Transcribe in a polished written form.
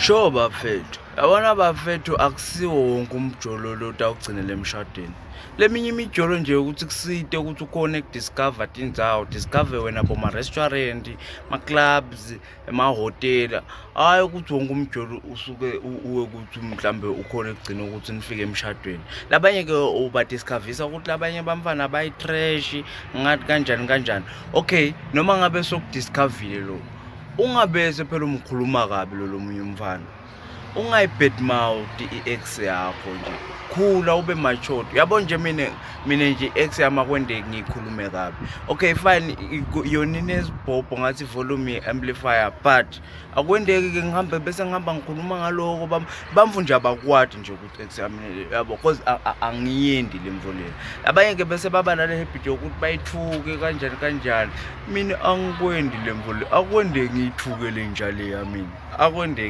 Sure bafethu, yabona bafethu, akusiwo wonke umjolo lo utawugcinela emshadweni. Leminye imijolo nje ukuthi kusite ukuthi ukhone ukudiscover tindzawo, discover wena boma-restaurant, ma-clubs, emahhotela. Hhayi ukuthi wonke umjolo usuke uwe ukuthi mhlambe ukhona ekugcina ukuthi nifike emshadweni. Labanye-ke ubadiscovisa ukuthi labanye bamfana bayi-trash, ngathi kanjani kanjani. Okay, noma ngabe sokudiscovile lo, ungabese phela umkhuluma kabi lo lomunye umfana. Ungayi-bad mouth i-ex yakho nje, khula ube matured. Yabo nje mina nje i-ex yami akwendeki ngiyikhulume kabi. Okay, fine, yona inesibhobho ngathi volume ye-amplifier, but akwendeki-ke ngihambe bese ngihamba ngikhuluma ngaloko. Bamfu nje abakwati nje ukuthi ex yami, yabo, cause angiyendi le mvo le. Abanye-ke bese baba nale habit yokuthi bayithuke kanjani kanjani. Mina angikwendi le mvo le, akwendeki ngiyithuke le nja le yamina, akwendeki.